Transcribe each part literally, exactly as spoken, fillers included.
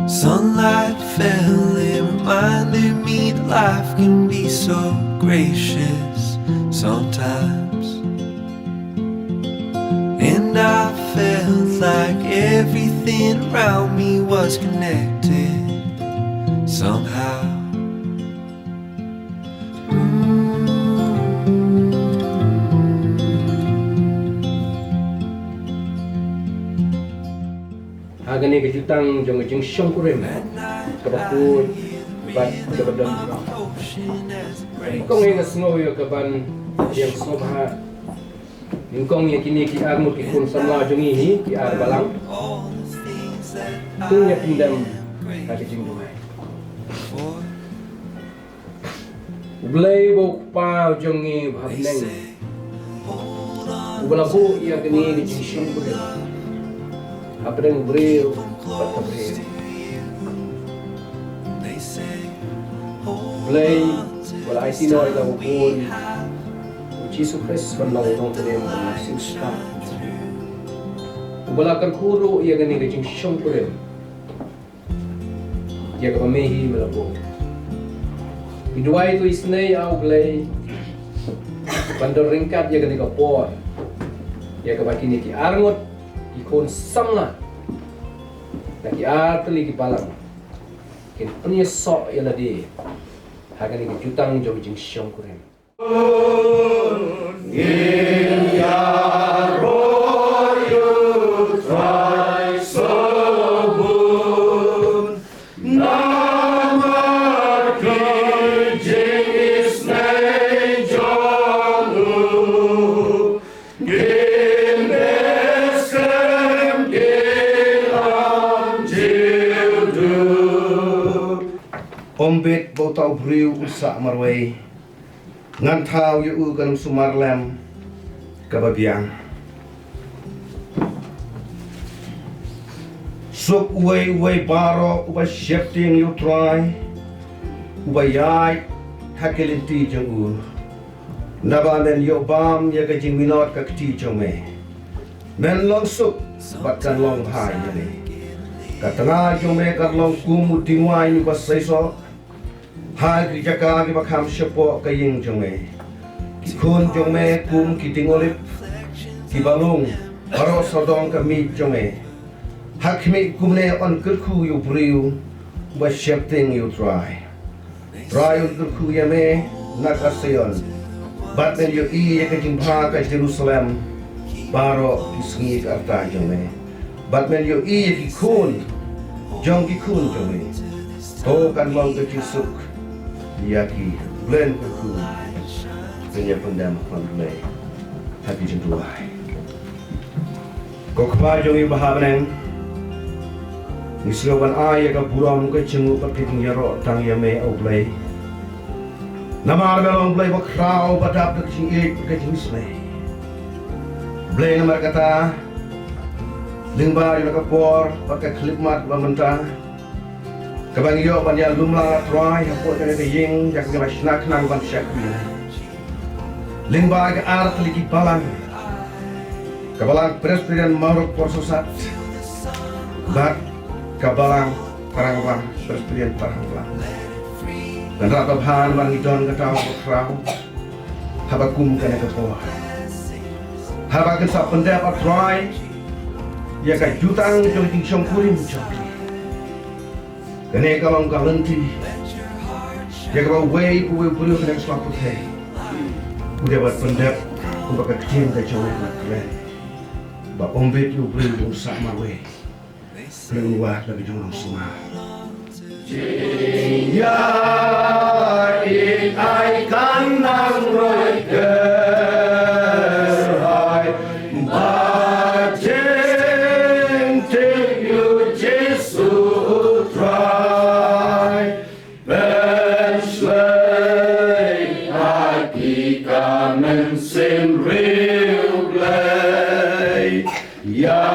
Sunlight fell, it reminded me that life can be so gracious sometimes. And I felt like everything around me was connected somehow. Ha kane ka jutang jong ka jingshongkurim kaba khuid bad kaba don burom, nyngkong ïa nga sngew ïa kaban ïeng sngewbha. Nyngkong ïa kine ki arngut ki khun samla jong ngi hi, ki ar balang. To ïa pyndem ha ka jingduwai. U Blei uba u Kpa jong ngi uba ha bneng, uba la buh ïa kane ka jingshongkurim hapdeng u briew bad ka briew. Blei uba la aiti noh ïa la u Khun, u Jisu Khrist, ban long u nongpynim, ban long u Mynsiem Stad, uba la kyrkhu ruh ïa kane ka jingshongkurim ïa kaba me hi me la buh. Ngi duwai to isynei, A Blei, ban don ryngkat ïa kane ka por, ïa kaba kine ki arngut ki khun samla na ki ar tylli ki balang kin pynïasoh ïa lade ha kane ka jutang jong ka jingshongkurim. Ngin ïaroh ïa U Trai sabun. Namar ki jingisynei jong u kin beh skhem, kin ym jylliew. Ym bit ba uta u briew u sah marwei. Ngan thaw ïa u ka nongsumar lem kaba biang. Suk uwei uwei baroh uba sheptieng ïa U Trai, uba ïaid ha ki lynti jong u. Naba men ïoh bam ïa ka jingminot ka kti jong me. Men long suk bad kan long bha ïa me. Ka tnga jong me kan long kum u dingwaiñ uba seisoh ha ki jaka kiba kham shapoh ka ïing jong me. Ki khun jong me kum ki dieng olib kiba lung baroh sawdong ka miej jong me. Ha khmih kumne yn kyrkhu ïa u briew uba sheptieng ïa U Trai. Trai un kyrkhu ïa me na ka Sion, bad men ïohi ïa ka jingbha ka Jerusalem baroh ki sngi ka rta jong me, bad men ïohi ïa ki khun jong ki khun jong me. To kan long ka jingsuk ïa ki. Blen ka khun kan ïa pyndem ha U Blei ha ki jingduwai. Ko Kpa jong ngi ba ha bneng, ngi sngew ban ai ïa ka burom ka jingmut bad ka jingïaroh tang ïa me, O Blei. Namar me long Blei ba khraw ba dap da ka jingïeit bad ka jingisynei. Blei, namar kata, lyngba ïa ka por bad ka khyllipmat ba mynta, kaba ngi ïoh ban ïalum lang, A Trai, hapoh kane ka ïing, ïa kaba ngi la shna khnang ban shakri. Lyngba ka ar tylli ki balang, ka balang Presbyterian Mawryngkneng Sohsat, bad ka balang Tharangwang, Presbyterian Tharangwang. Ngan rat ba bha namar ngi don kata ka khraw haba kum kane ka por, haba kin sa pyndep, A Trai, ïa ka jutang jong ka jingshongkurim jong ki. Kane ka long ka lynti ïa kaba uwei pa uwei u briew kane ka sla pyrthei u dei ban pyndep kumba ka ktien ka jong u ka kren ba ym bit ïa u briew un sah marwei. Kren wad la ka jong u sumar. Jingïaid ai kan nang roi kyrhai, ba jingtip ïa U Jisu U Trai. Pynshlei ha ki ka mynsiem riewblei, ïa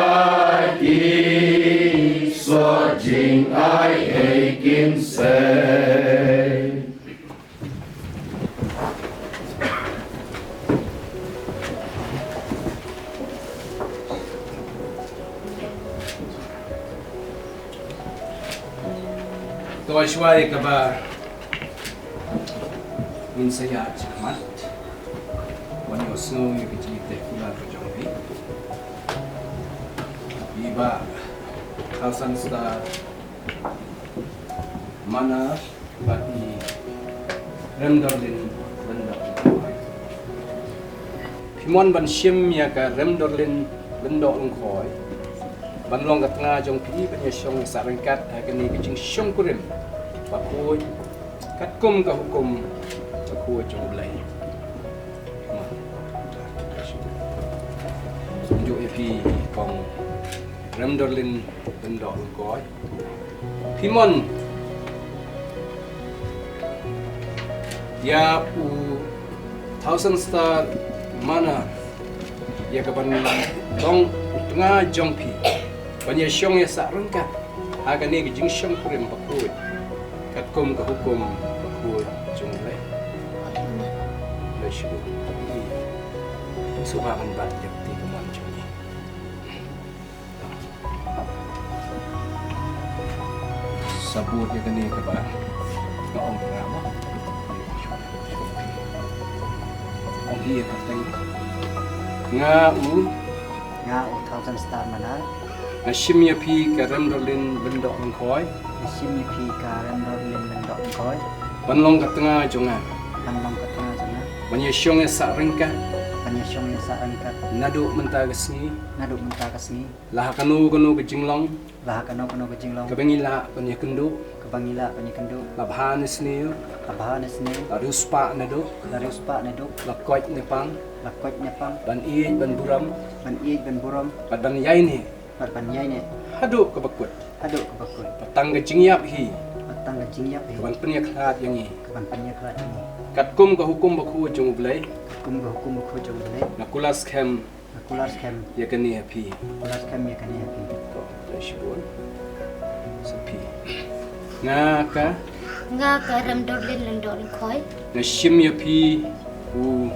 ki soh jingai ei kin sei. To shuwa ïa kaba ngin sa ïaid shakhmat, wan ïohsngew ïa ka jingïateh kular ka jong phi. I Bah Thaw San Star Manar bad i Remdorlin Lyngdoh Lyngkhoi. Phi mon ban shim ïa ka Remdorlin Lyngdoh Lyngkhoi ban long ka tnga jong phi ban ïashong ïasah ryngkat ha kane ka jingshongkurim bakhuid katkum ka hukum bakhuid jong U Blei. Kumjuh ïa phi Kong Remdorlin Lyngdoh Lyngkhoi. Phi mon ïa u Thousand Star Manor ïa kaban long u tnga jong phi ban ïashong ïasah ryngkat ha kane ka jingshongkurim bakhuid katkum ka hukum bakhuid jong U Blei. Blei shuh. Sngewbha ban bat ïa ka kti kamon jong ngi. Sa bud ïa kane kaba nga ong ïa nga mo. Ong hi ïa ka teng. Nga u. Nga u Thousand Star Manor. Nga shim ïa phi ka Remdorlin Lyngdoh Lyngkhoi. Nga shim ïa phi ka Remdorlin Lyngdoh Lyngkhoi. Ban long ka tnga jong nga. Ban long ka tnga jong nga. Ban ïashong ïasah ryngkat. Ban ïashong ïasah ryngkat. Naduh mynta ka sngi. Naduh mynta ka sngi. La ha kano kano ka jinglong. La ha kano kano ka jinglong. Kaba ngi lah ban ïakynduh. Kaba ngi lah ban ïakynduh. La bha ne sniew. La bha ne sniew. La riewspah ne duk. La riewspah ne duk. La koit ne pang. La koit ne pang. Ban ïeit ban burom. Ban ïeit ban burom. Bad ban ïaineh. Bad ban ïaineh. Haduh kaba kut. Haduh kaba kut. Bad tang ka jingïap hi. Bad tang ka jingïap hi. Kaban pynïakhlad ïa ngi. Kaban pynïakhlad ïa ngi. Katkum ka hukum bakhuid jong U Blei. Katkum ka hukum bakhuid jong U Blei. Nga kular skhem. Nga kular skhem. Ïa kane ha phi. Nga kular skhem ïa kane ha phi. To, to shibun. Sa phi. Nga ka. Nga ka Remdorlin Lyngdoh Lyngkhoi. Nga shim ïa phi u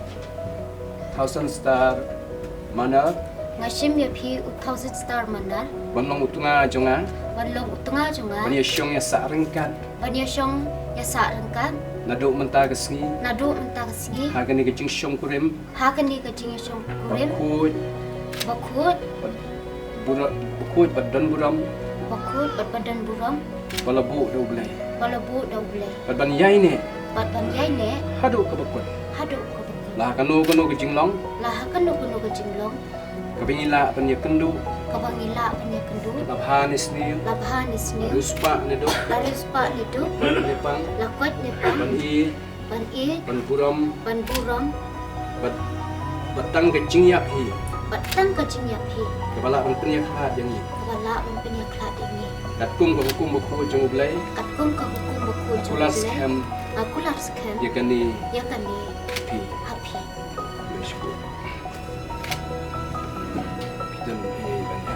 Thousand Star Manor. Nga shim ïa phi u Thousand Star Manor. Ban long u tnga jong nga. Ban long u tnga jong nga. Ban ïashong ïasah ryngkat. Ban ïashong ïasah ryngkat. Naduh mynta ka sngi. Naduh mynta ka sngi. Ha kane ka jingshongkurim. Ha kane ka jingïashongkurim. Bakhuid. Bakhuid. Bad bura-, bakhuid bad don burom. Bakhuid bad ba don burom. Ba la buh da U Blei. Ba la buh da U Blei. Bad ban ïaineh. Bad ban ïaineh. Haduh kaba kut. Haduh kaba kut. La ha kano kano ka jinglong. La ha kano kano ka jinglong. Kaba ngi lah ban ïakynduh. Kaba ngi lah ban ïakynduh. La bha ne sniew. La bha ne sniew. La riewspah ne duk. La riewspah ne duk. La koit ne pang. La koit ne pang. Ban ïeit. Ban ïeit. Ban burom. Ban burom. Bad, bad tang ka jingïap hi. Bad tang ka jingïap hi. Kaba lah ban pynïakhlad ïa ngi. Kaba lah ban pynïakhlad ïa ngi. Katkum ka hukum bakhuid jong U Blei. Katkum ka hukum bakhuid jong U Blei. Nga kular skhem. Nga kular skhem. Ïa kane. Ïa kane. Ha phi. Ha phi. Khublei shibun. Phi don hi ban ïa.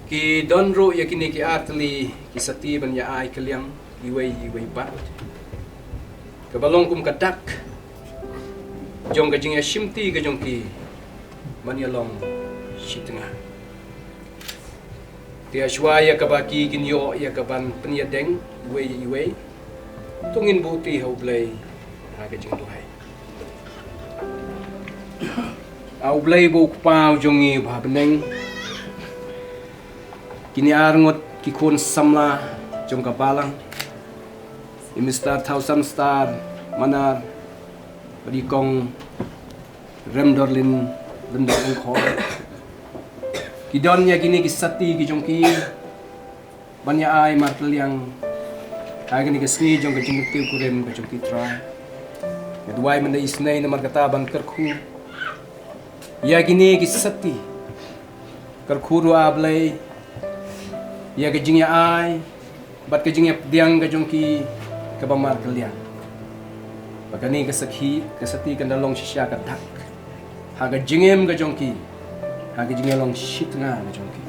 Ki don ruh ïa kine ki artylli ki sati ban ïa ai kylliang iwei iwei pat. Kaba long kum ka dak jong ka jingïashimti ka jong ki ban ïa long shi tnga. Te shuwa ïa kaba ki kin ïoh ïa kaban pynïadeng iwei iwei. To ngin buh ti ha U Blei ha ka jingduwai. A U Blei ba u Kpa u jong ngi uba ha bneng. Kine ar ngut ki khun samla jong ka balang. I Mister Thousand Star Manar bad i Kong Remdorlin Lyngdoh Lyngkhoi. Ki don ïa kine ki sati ki jong ki ban ïa ai markylliang ha kane ka sngi jong ka jingkyntiew kurim ka jong ki Trai. Nga duwai mynta isynei namar kata ban kyrkhu ïa kine ki sati. Kyrkhu ruh A Blei ïa ka jingïa ai bad ka jingïapdiang ka jong ki kaba markylliang. Ba kane ka sakhi, ka sati kan da long shisha ka dak ha ka jingim ka jong ki, ha ka jingïalong shi tnga ka jong ki.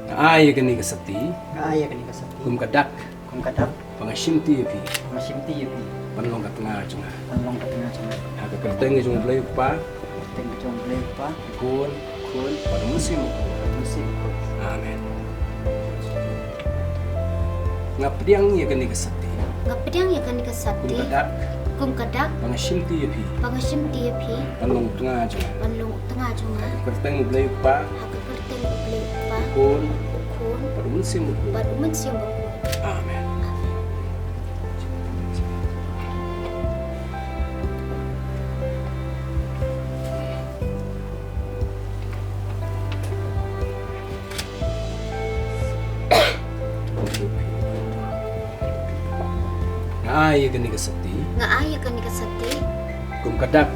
Nga ai ïa kane ka sati. Nga ai ïa kane ka sati. Kum ka dak. Kum ka dak. Ba nga shimti ïa phi. Ba nga shimti ïa phi. Ban long ka tnga jong nga. Ban long ka tnga jong nga. Ha ka kyrteng ka jong U Blei u Kpa. Kyrteng ka jong U Blei u Kpa. U Khun. Khun. Bad U Mynsiem Bakhuid. Mynsiem Bakhuid. Amen. Nga pdiang ïa kane ka sati. Nga pdiang ïa kane ka sati. Kum ka dak. Kum ka dak. Ba nga shimti ïa phi. Ba nga shimti ïa phi. Ban long u tnga jong nga. Ban long u tnga jong nga. Ha ka kyrteng U Blei u Kpa. Ha ka kyrteng U Blei u Kpa. U Khun. U Khun. Bad U Mynsiem Bakhuid. Bad U Mynsiem Bakhuid. Amen. Amen. Nga ai ïa kane ka sati. Nga ai ïa kane ka sati. Kum ka dak.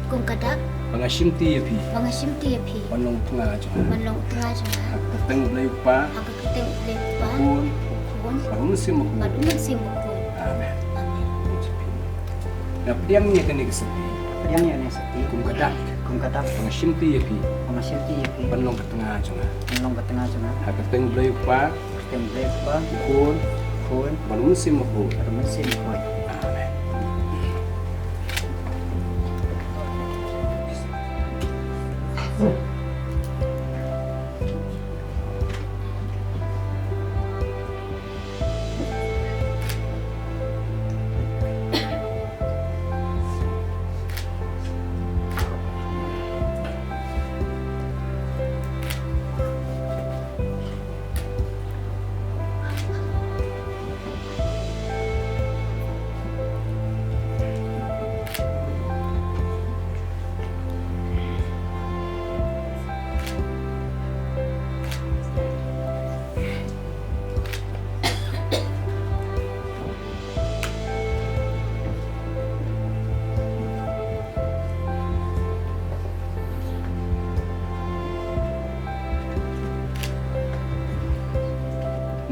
Kum ka dak. Ba nga shimti ïa phi. Ba nga shimti ïa phi. Ban long u tnga jong nga. Ban long u tnga jong nga. Ha ka kyrteng U Blei u Kpa. Ha ka kyrteng U Blei u Kpa. U Khun. U Khun. Bad U Mynsiem Bakhuid. Bad U Mynsiem Bakhuid. Amen. Amen. Nga pdiang ïa kane ka sati. Pdiang ïa kane ka sati. Kum ka dak. Kum ka dak. Ba nga shimti ïa phi. Ba nga shimti ïa phi. Ban long ka tnga jong nga. Ban long ka tnga jong nga. Ha ka kyrteng U Blei u Kpa. Kyrteng U Blei u Kpa. U Khun. U Bad u Mynsiem Bakhuid. Bad u Mynsiem Bakhuid. Amen.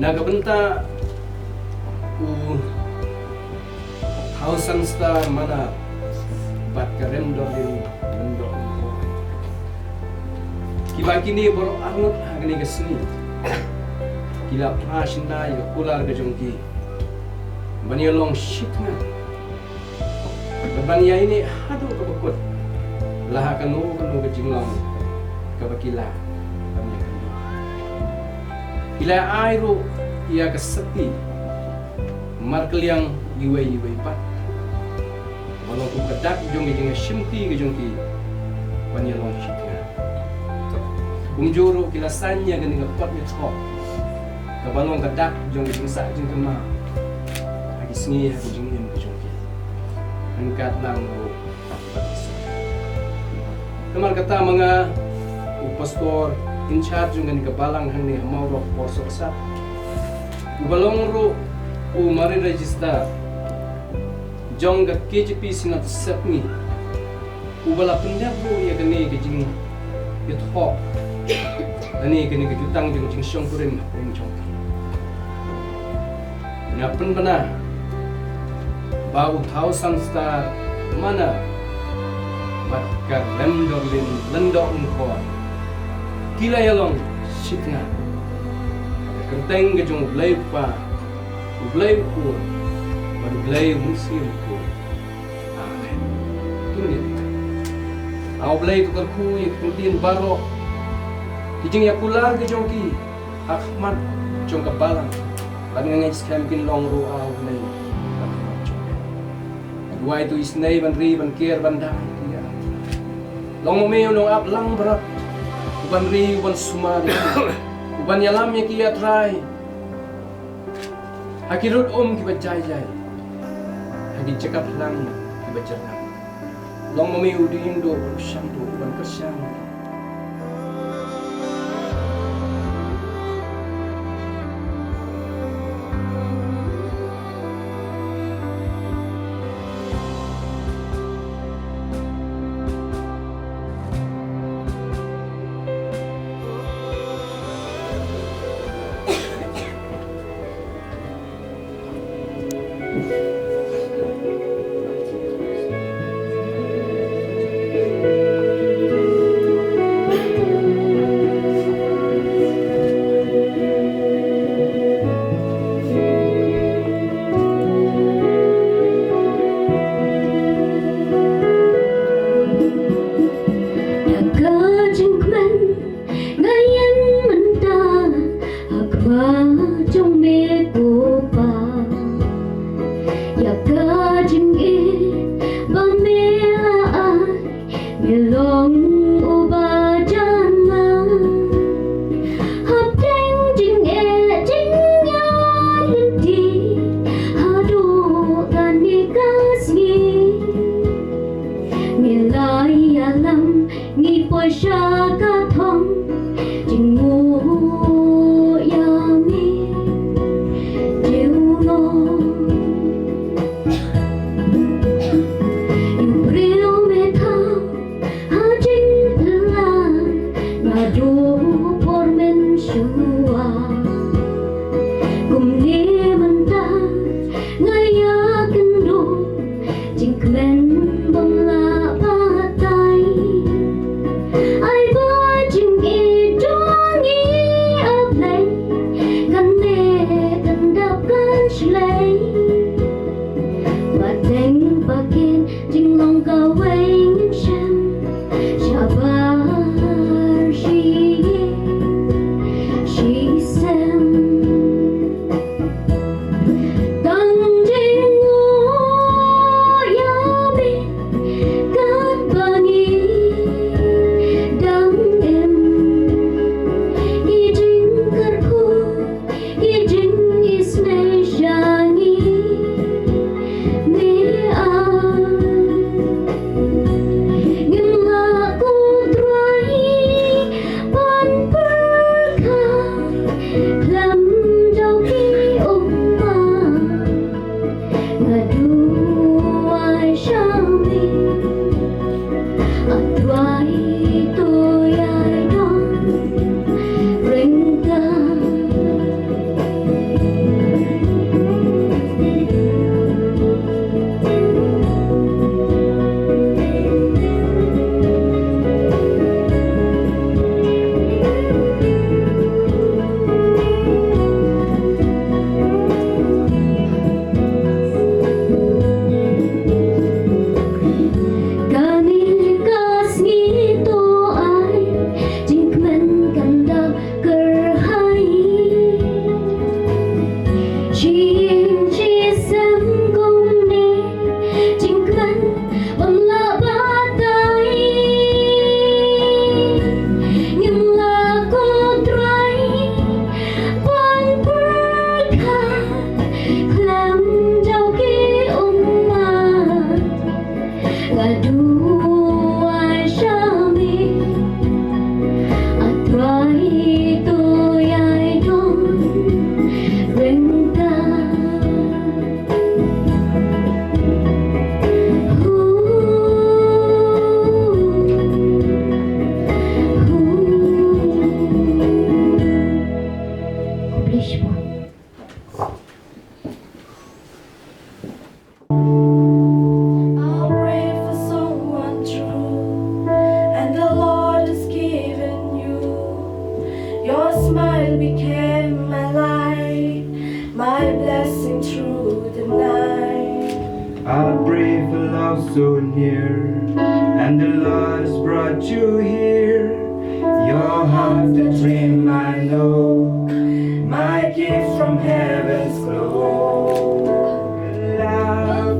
Na ka bynta u Thousand Star Manna bad ka Remdorlin Lyngdoh Lyngkhoi, kiba kine baroh arngut ha kane ka sngi ki la phla shynna ïa ka kular ka jong ki ban ïa long shitnga, bad ban ïa ïehnoh haduh kaba kut la ha kano kano ka jinglong kaba ki lah ban ïa kynduh. Ki la ai ruh ïa ka sakti markylliang iwei ïa iwei pat, kaba long kum ka dak jong ka jingïashimti ka jong ki ban ïa long shitnga. Kumjuh ruh ki la saiñ ïa kane ka kot ïathoh kaba long ka dak jong ka jingsah jingkynmaw ha ki sngi ha ka jingim ka jong ki. Ryngkat lang ruh bad ki sakhi. Namar kata ma nga, u pastor in charge jong kane ka balang hangne ha Mawroh Pyrshah, uba long ruh u Marine Register jong ka K J P Synod Sepngi, uba la pyndep ruh ïa kane ka jingïathoh lane kane ka jutang jong ka jingshongkurim hapdeng jong ki. Nga pynbna ba u Thousand Star Manna bad ka Remdorlin Lyngdoh Lyngkhoi ki la ïa long shitnga ha ka kyrteng ka jong U Blei Kpa, U Blei U Khun bad U Blei U Mynsiem Bakhuid. Amen. Kin ngeit. A U Blei to kyrkhu ïa ki ktien baroh, ki jingïakular ka jong ki ha khmat jong ka balang, bad nga ngeit skhem kin long ruh, A U Blei, ha khmat jong me. Duwai to isynei ban ri ban kiar ban da ïa ki, A Trai. Long ma me u nongap langbrot, u ban ri, u ban sumar ïa ki, u ban ïalam ïa ki, A Trai, ha ki rud um kiba jai jai, ha ki jaka phlang kiba jyrngam. Long ma me u dei u nongduh, u shangduh, u ban kyrshan. Ïa ka jingkmen nga ïeng mynta ha khmat jong me ko Pa. Ïa ka jingïeit ba me la ai, me long uba jan nga. Hapdeng jingeh jingïaid lynti haduh kane ka sngi, me la ïalam ngi poi sha ka thong jingmut ïa me. I'll pray for someone true, and the Lord has given you. Your smile became my light, my blessing through the night. I'll pray for love so near, and the Lord has brought you here. Your heart, the dream I know, my gift from heaven's glow. Love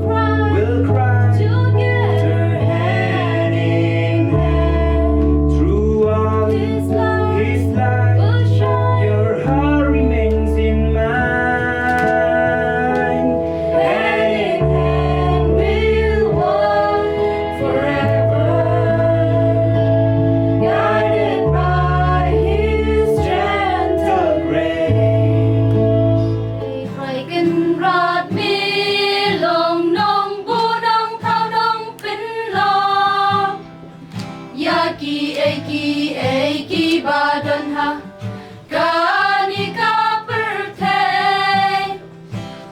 will cry together, hand in hand. Through all his life, his life will shine. Your heart remains in mine. Hand in hand we'll walk forever, guided by his gentle grace. Ei Trai Kynrad, me long nongbuh nongthaw nongpynlong ïa kiei kiei kiba don ha kane ka pyrthei.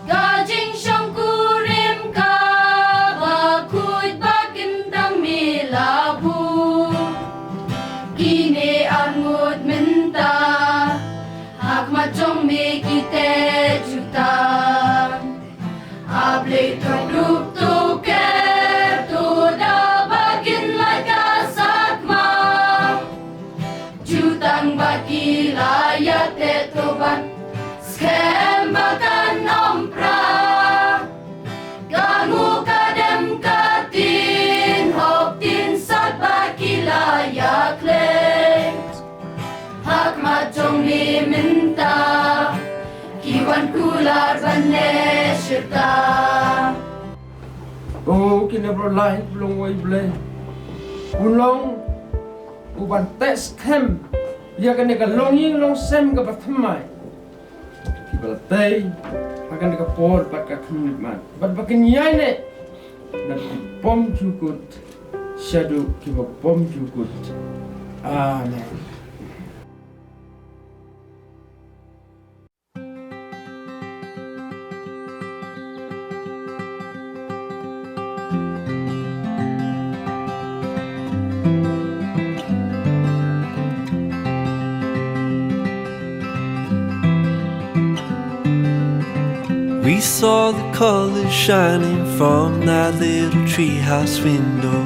Ka jingshongkurim kaba khuid ba kyntang me la buh. Kine arngut mynta ha khmat jong me ki teh jutang. A Blei, to dup to ker, to da ba kin lait ka sakma. Jutang ba ki la ïateh, to ban skhem ba kan ym pra. Ka nguh ka dem ka tin hok tin sat ba ki la ïakhleh. Ha khmat jong me mynta ki wan kular ban leh shirta. O kine baroh lai, u long uwei u Blei. U long uban teh skhem ïa kane ka longïing longsem kaba thymmai. Kiba la tei ha kane ka por bad ka khmih mat bad ba kin ïaineh na ki bymjukut shaduh kiba bymjukut. Amen. We saw the colors shining from that little treehouse window.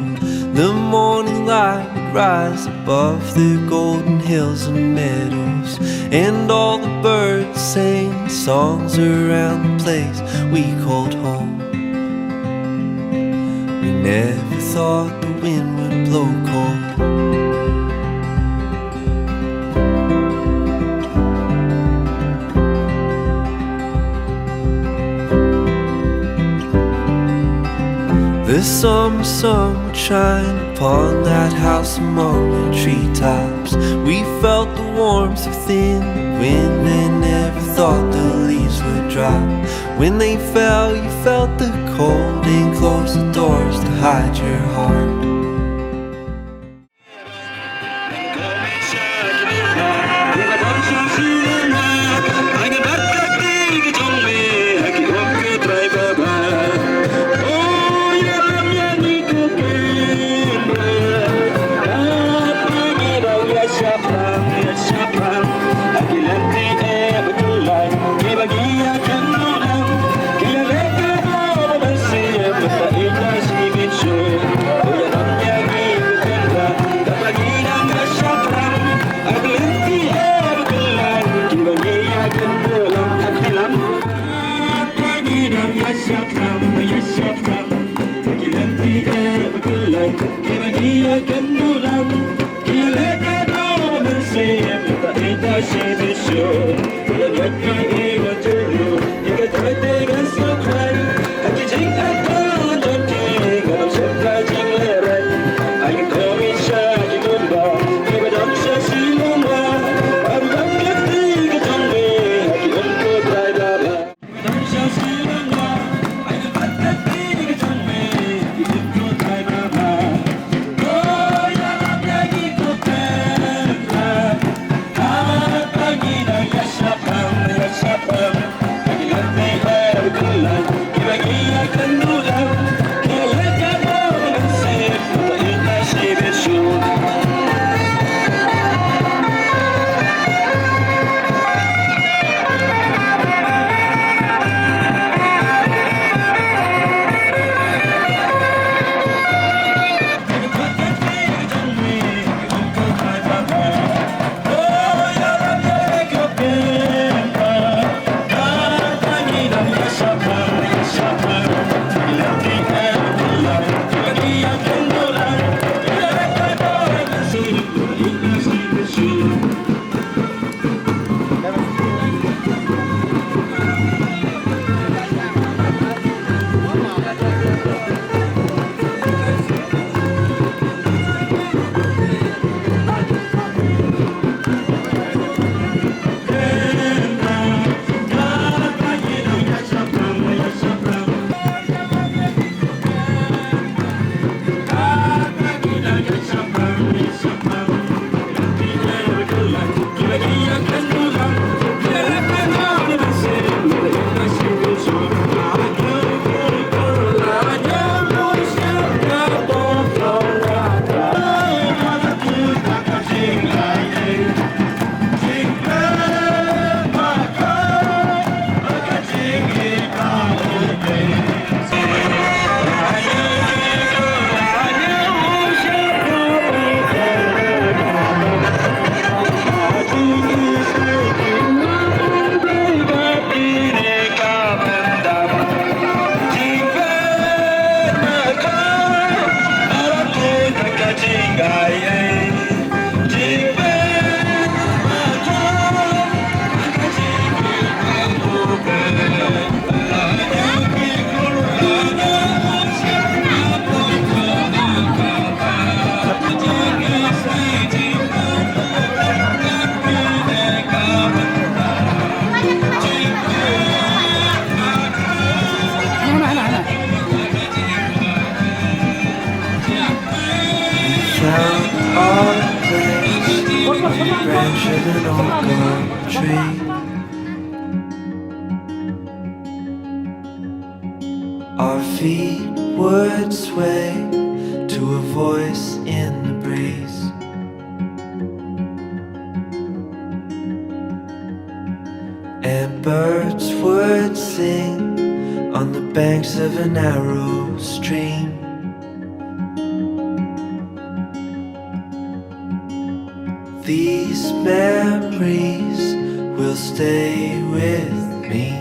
The morning light would rise above the golden hills and meadows, and all the birds sang songs around the place we called home. We never thought the wind would blow cold. The summer sun would shine upon that house among the treetops. We felt the warmth within the wind and never thought the leaves would drop. When they fell, you felt the cold and closed the doors to hide your heart. Found our place, branch of an oak tree. Our feet would sway to a voice in the breeze. And birds would sing on the banks of a narrow stream. These memories will stay with me.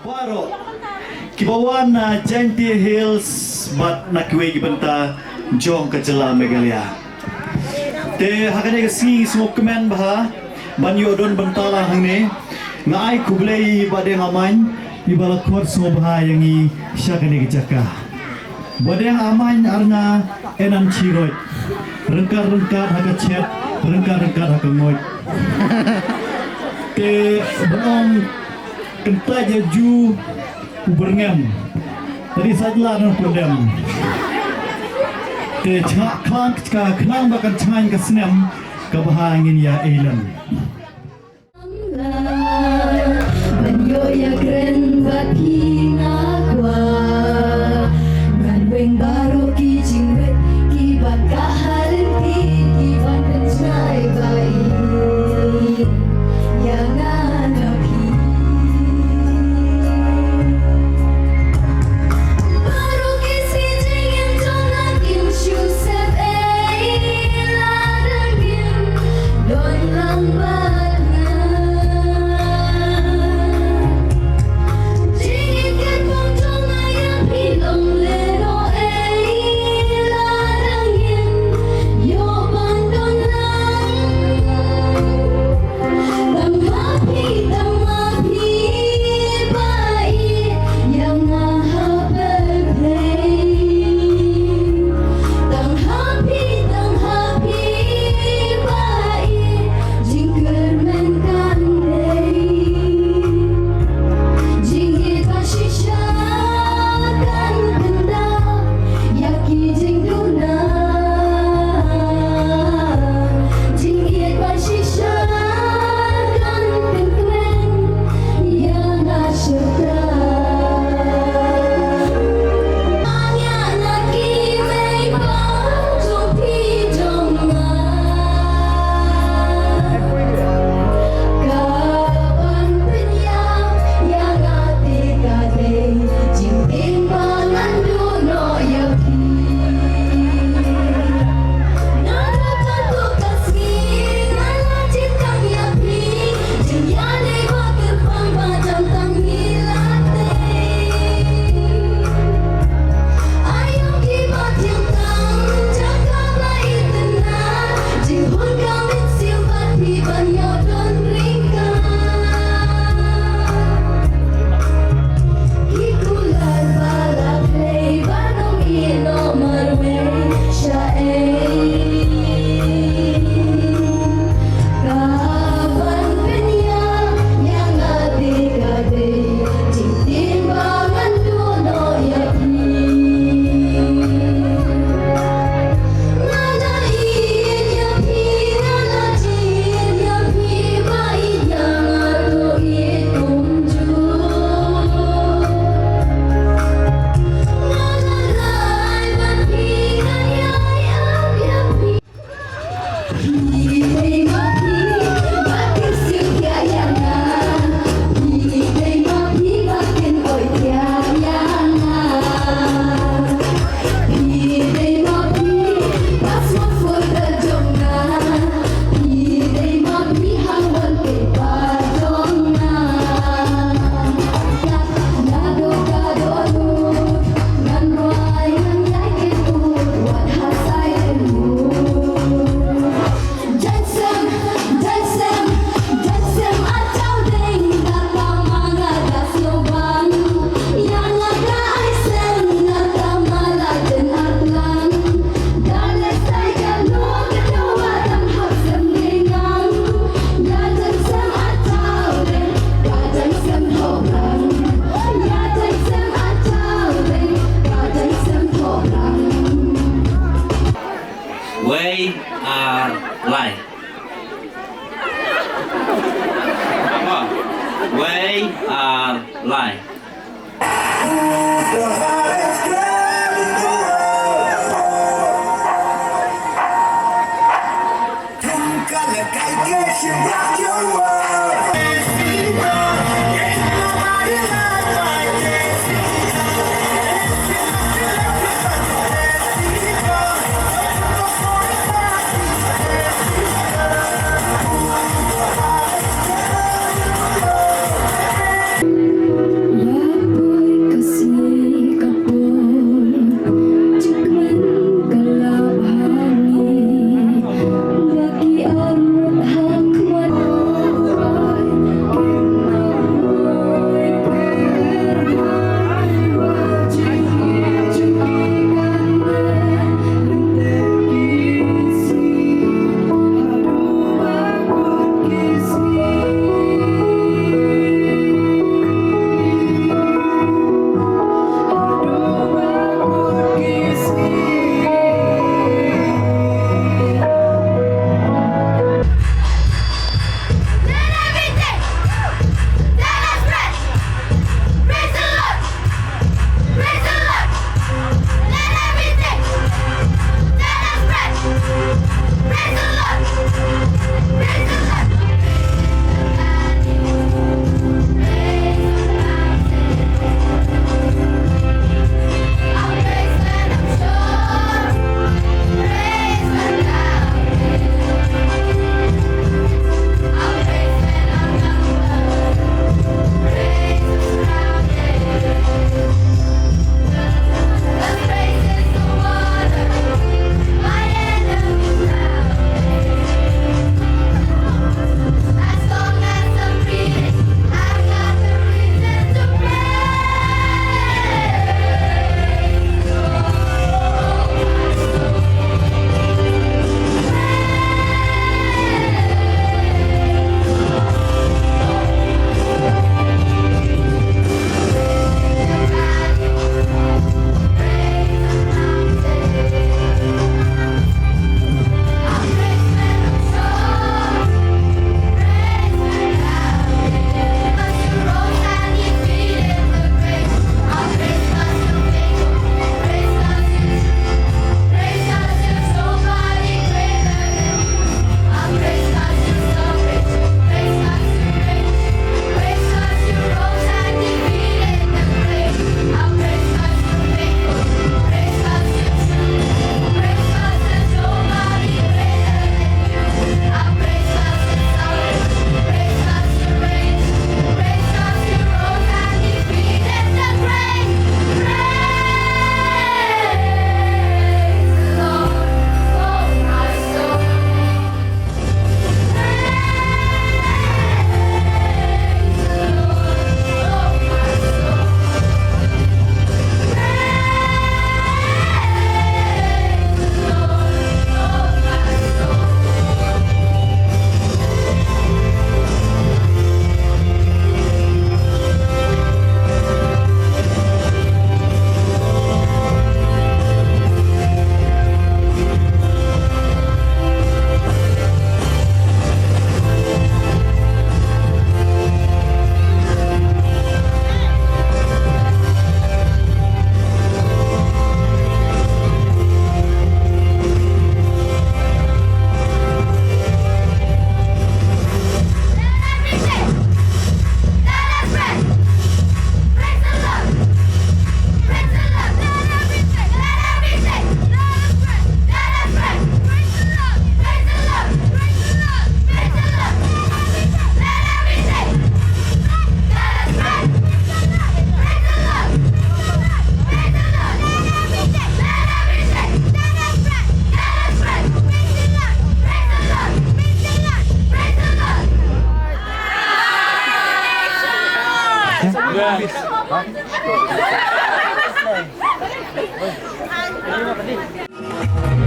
Baroh kiba wan na Jaintia Hills bad na kiwei ki bynta jong ka jylla Meghalaya. Te ha kane ka sngi ngi sngewkmen bha ban ïoh don bynta lang hangne. Nga ai khublei ïa i Bah Deng Amaiñ iba la khot sngewbha ïa ngi sha kane ka jaka. Bah Deng Amaiñ ar nga, eh, nang chiroit. Ryngkat ryngkat ha ka chet, ryngkat ryngkat ha ka ngoit. Te ban ong kyntait ïa ju u byrngem. Tadi sa jla nang pundem. Te cha khnang ka khnang ba kan chang ka snem kaba ha ngin ïa eilan. Ban ïoh ïa kren bad phi nga kwah. Ngan weng baroh ki jingwit kiba kha ha lynti ki ban pynshai ba ïeit ïa nga na phi. Baroh ki sngi jingim jong nga kim shu sep ei. Wei ar lai. Wei ar lai.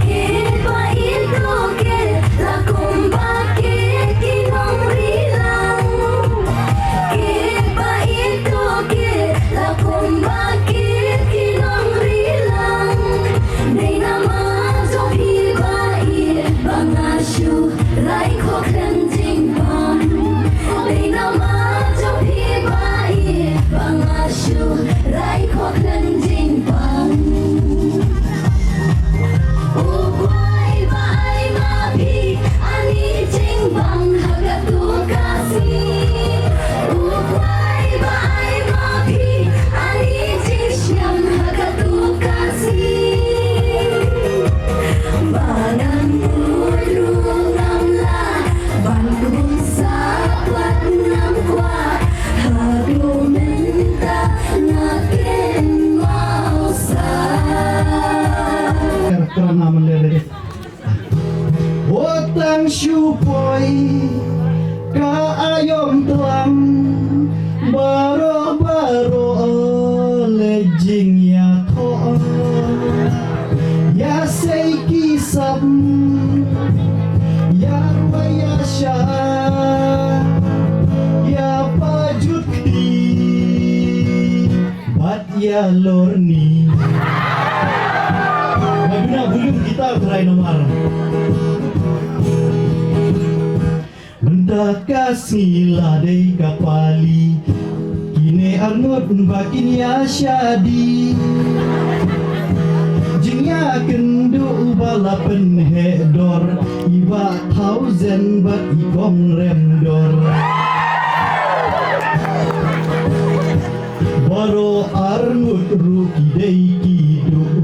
Kit ba ito kit la kumba kit ki nongri lang. Kit ba ito kit la kumba kit ki nongri lang. Dei namar jong phi ba ïeit ba nga shu rai khok khlem jingbam. Dei namar jong phi ba ïeit ba nga shu rai khok khlem jingbam. U kwai ba ai ma phi ani jingbam ha katu ka sngi. U kwai ba ai ma phi ani jingsngewsih ha katu ka sngi. Ba ngan mut ruh ngam lah ban kum sa kwah ngam kwah. Haduh mynta nga kynmaw sa. Kyrpang amen lele. Hotang shu poi ka aïom tlang, baroh baroh leh jingïathoh. Ïa sei ki sap, ïa rwai ïa sha, ïa pajut kti bad ïa lorni. Ba duna bulum gitar trai nomar. Mynta ka sngi la dei ka pali, kine arngut ba kin ïa shadi. Jingïakynduh ba la pynheh dor, i Bah Thousand bad i Kong Remdor. Baroh arngut ruh ki dei ki duh,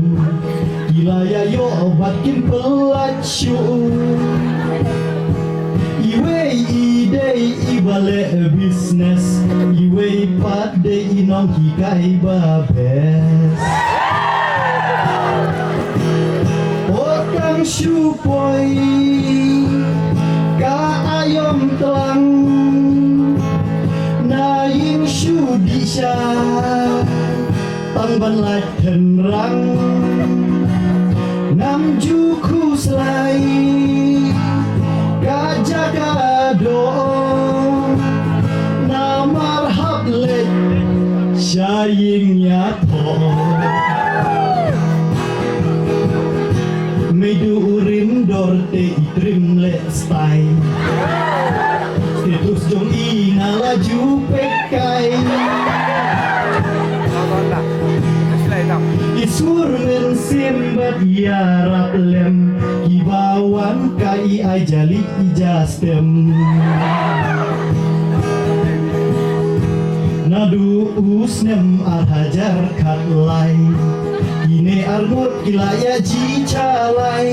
ki la ïa ïoh bad kin pyllait shuh. Iwei i dei i ba leh business, iwei pat dei i nonghikai ba best. Hotang shu poi ka aïom tlang, na ïing shu dih sha tang ban lait tynrang. Ngam ju khuslai ka jaka doh, namar hap leit sha ïing ïathoh. Meidu u Remdor te i trim leh stai. Status jong i nga la ju peit kai. I sur mynsiem bad ïarap lem, kiba wan ka i ai jali i ja stem. Naduh u snem ar hajar khatlai, kine arngut ki la ïa ji chalai.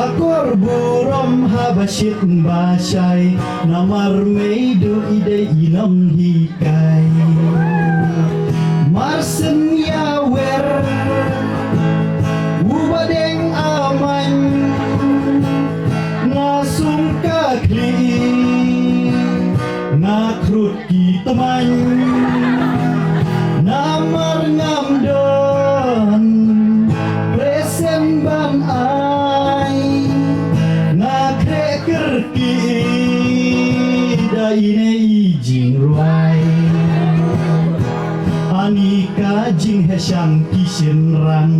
Akor burom haba shit ba shai, namar Meidu i dei i nonghikai. Marsien ïawer u ba deng amain, nga sum ka khlieh, nga khrut ki tmaiñ. Namar ngam don present ban ai, nga khreh kyrkieh da ine i jingrwai. Ani ka jingheh shang ki shynrang,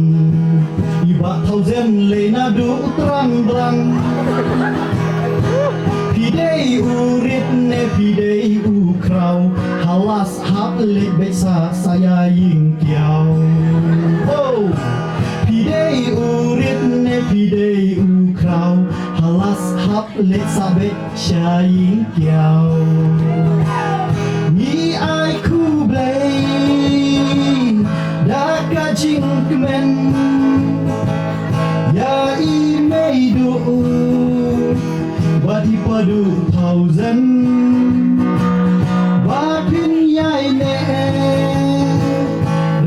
i Bah Thousand leh naduh u trai blang. Phi dei u rit ne phi dei u khraw, ha las hap leit beit sa sa ïa ïing kiaw. Oh! Phi dei u rit ne phi dei u khraw, ha las hap leit sa beit sha ïing kiaw. Ngi ai khublei da ka jingkmen ïa i Meidu bad i Padu Thousand ba phin ïai neh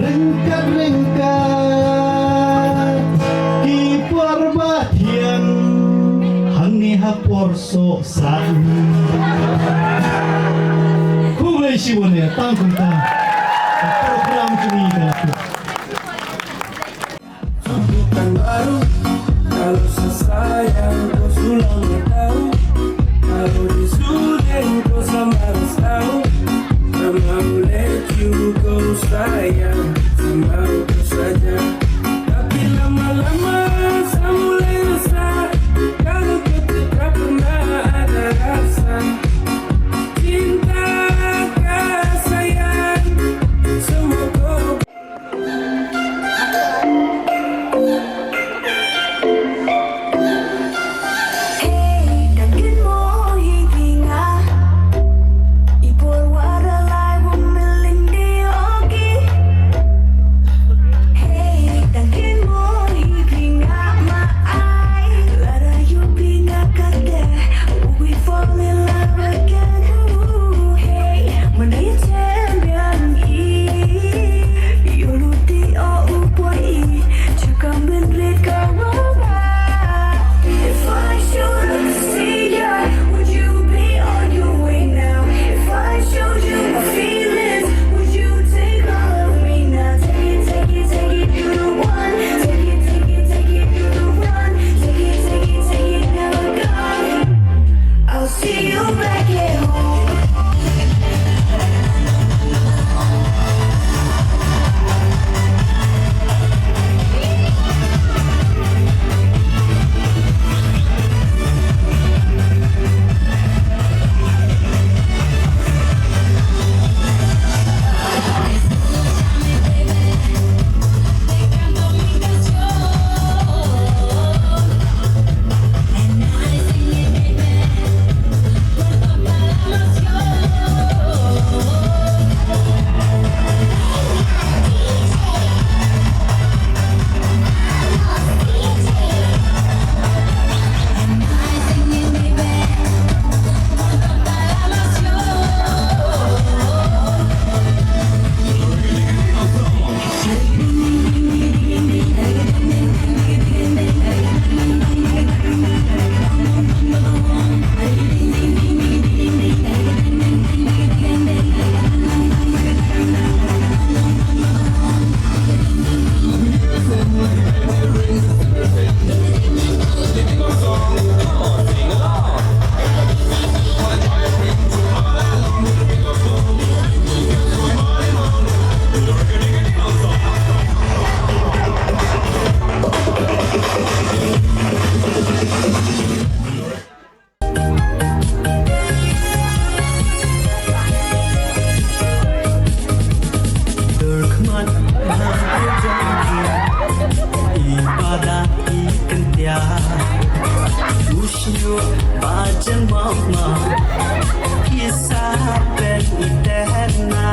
ryngkat ryngkat ki por ba thiang hangne ha por soh sah. Shibun ïa tang kumta. Ka program jong ngi ka la put. Bukan baru kalau sesayang kau sulang tahu. Kalau disuling kau sama tahu. Sama let you go sayang, sama aku saja. Tapi lama-lama sama rasa. Kalau kau tak pernah ada rasa. Cinta kah sayang, semua kau. Hey, dan kin mo hi ki nga. I por wa ra lai wa miling di oki. Hey, dan kin mo hi ki nga ma ai. Lara yu ki nga kate. We fall in love again. Ooh, hey, mani chen biang i. Yu lu ti o u poi i. Chakam ben rit ka wa. If I showed up to see ya, would you be on your way now? If I showed you my feelings, would you take all of me now? Take it, take it, take it, you the one. Take it, take it, take it, you the one. Take it, take it, take it, never gone. I'll see you back at home. Dur khmat ha ka jong ki, i para i kyntia. U shñiuh ba jan mama, ki sa pen i tehna.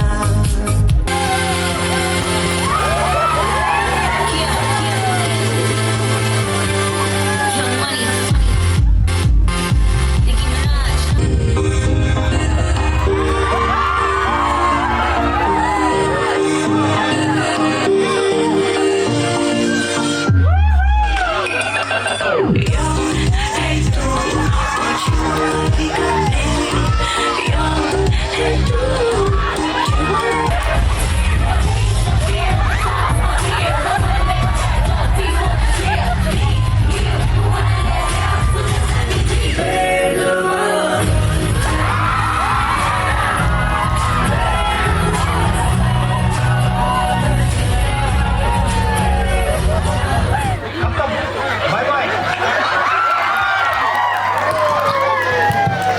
Bye bye.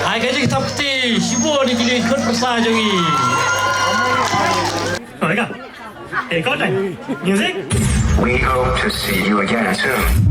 Ai ka jingthap kti shibun ïa kine ki khun pyrsa jong ngi. Oi ka. Eh, kau tai. Music. We hope to see you again soon.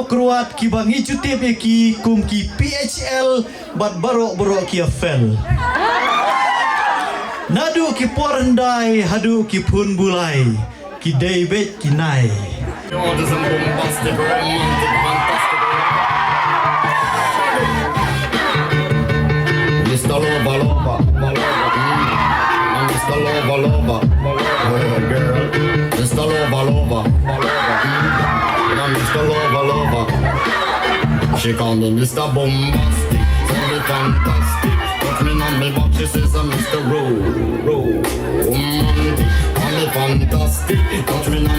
Kyrwat kiba ngi ju tip ïa ki kum ki P H L bad baroh baroh ki ïa fail. Naduh ki por hyndai haduh ki phun bulai, ki dei beit ki nai. Autism bombastic, romantic, fantastic. Mister Lover, lover, lover, lover, mm. Mister Lover, lover, lover, girl. Mister Lover, lover, lover, lover, mm. Mister Lover, lover. She call me Mister Bombastic, tell me fantastic. Touch me on me back, she says I'm Mister Ro, Ro, Romantic. Call me fantastic, touch me on.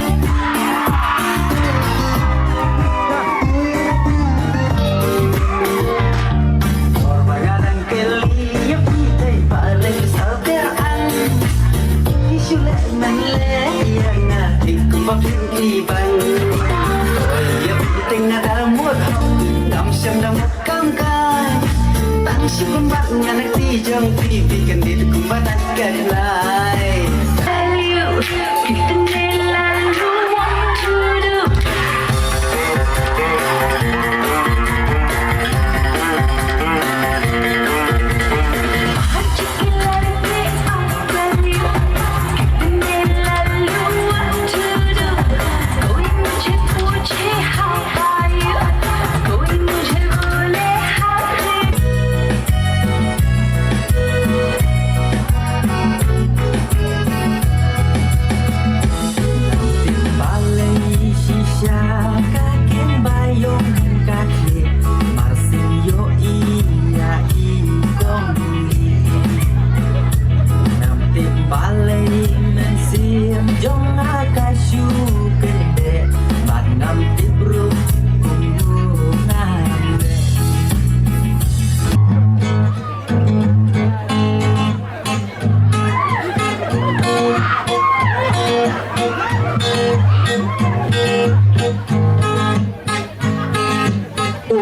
O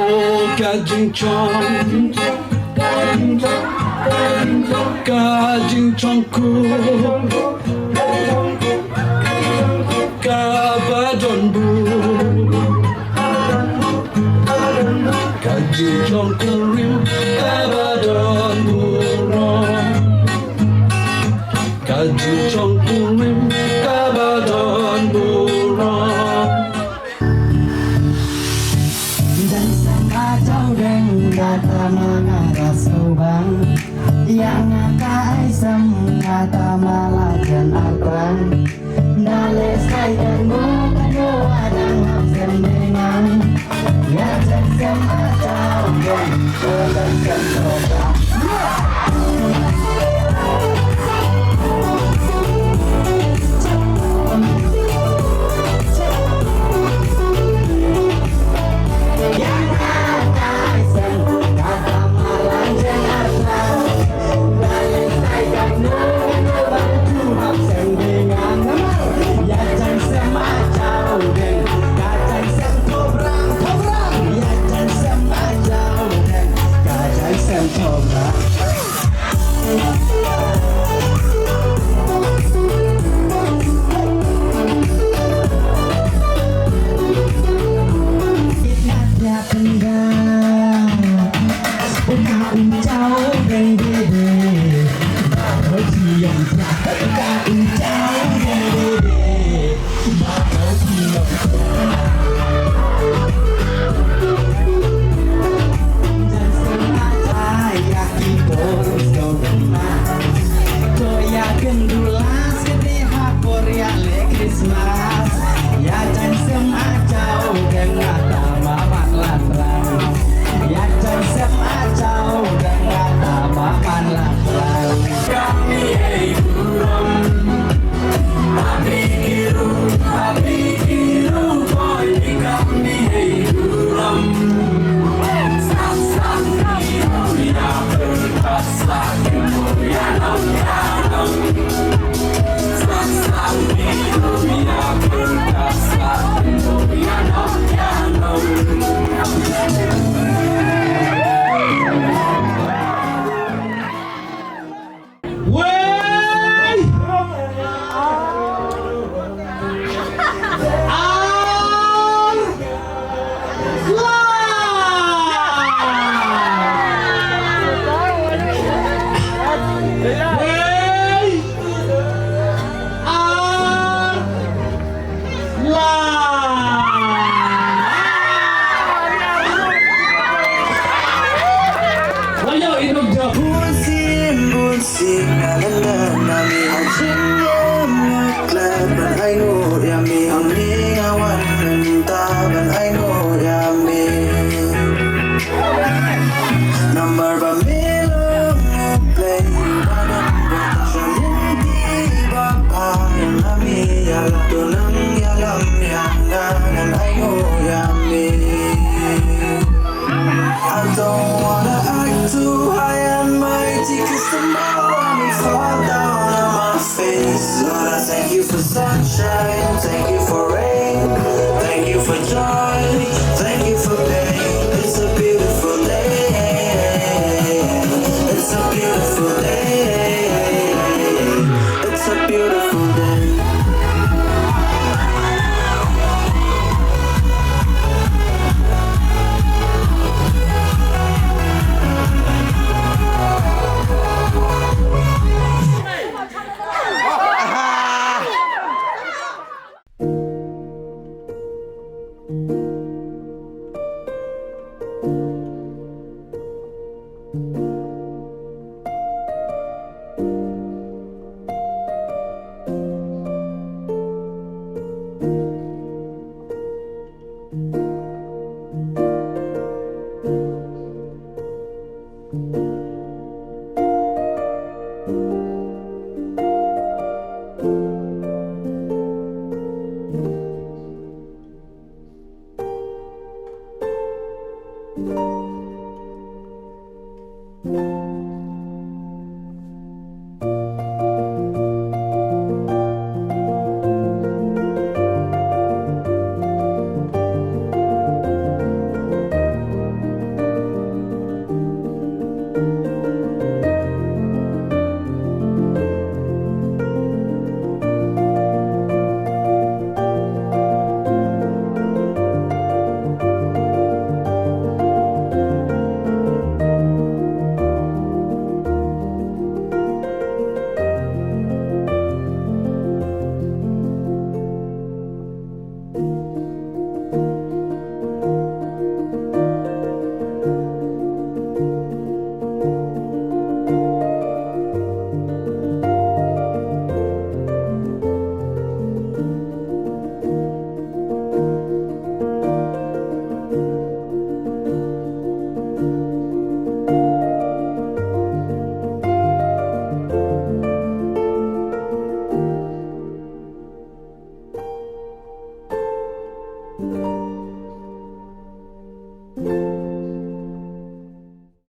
ka jingchong, ka jingchong kur, kaba don bun. Ka jingchong kurim kaba don burom. Ka jingchong kurim kaba don burom. Jan sngewthuh deng kata ma nga da sngewbang. Ïa nga ka ai sem kata ma la jan artang. Wei! Ar! Nami ha jingim nga klet ban ai nguh ïa mi. Hangne nga wan mynta ban ai nguh ïa mi. Namar ba me long U Blei ba don bad sha lynti ba bha. Ïa nami ïalam, to nang ïalam ïa nga, ngan ai nguh ïa mi. I don't wanna act too high and mighty, 'cause tomorrow I may fall down on my face. Lord, I thank you for sunshine, thank you for rain, thank you for joy,